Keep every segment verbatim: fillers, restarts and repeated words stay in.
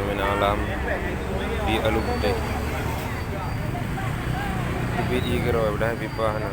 Fenomena alam di Alue Puteh. Teubiet ié keudroe, padahai pipa hana.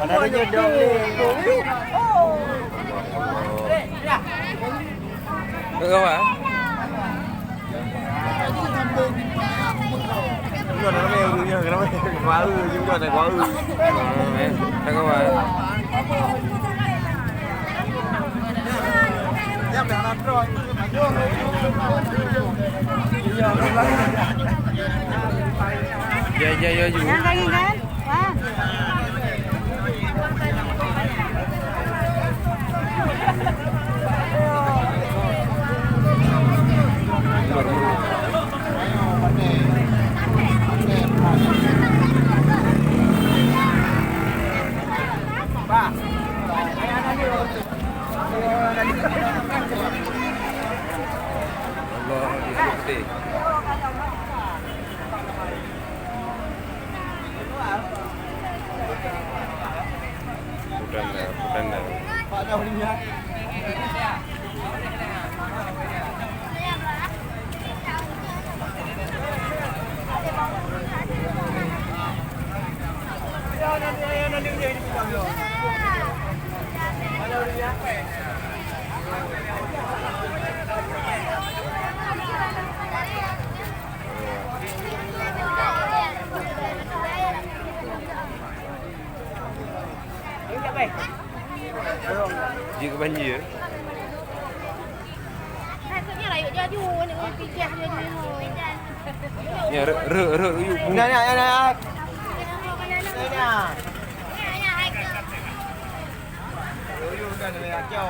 Ada tunjuk dong ni. Kau apa? Kenapa? Kenapa? Kenapa? Kenapa? Ya, ya, ya, ya. Yang lagi kan? Wah. Allah, dia gede. Bukan dah, bukan dah. Jeuet keu banjir. Ya, rhot, rhot, rhot, yuk. Nah, nah, nah, nah. Nah. Rhot, rhot, nah, nah, nah.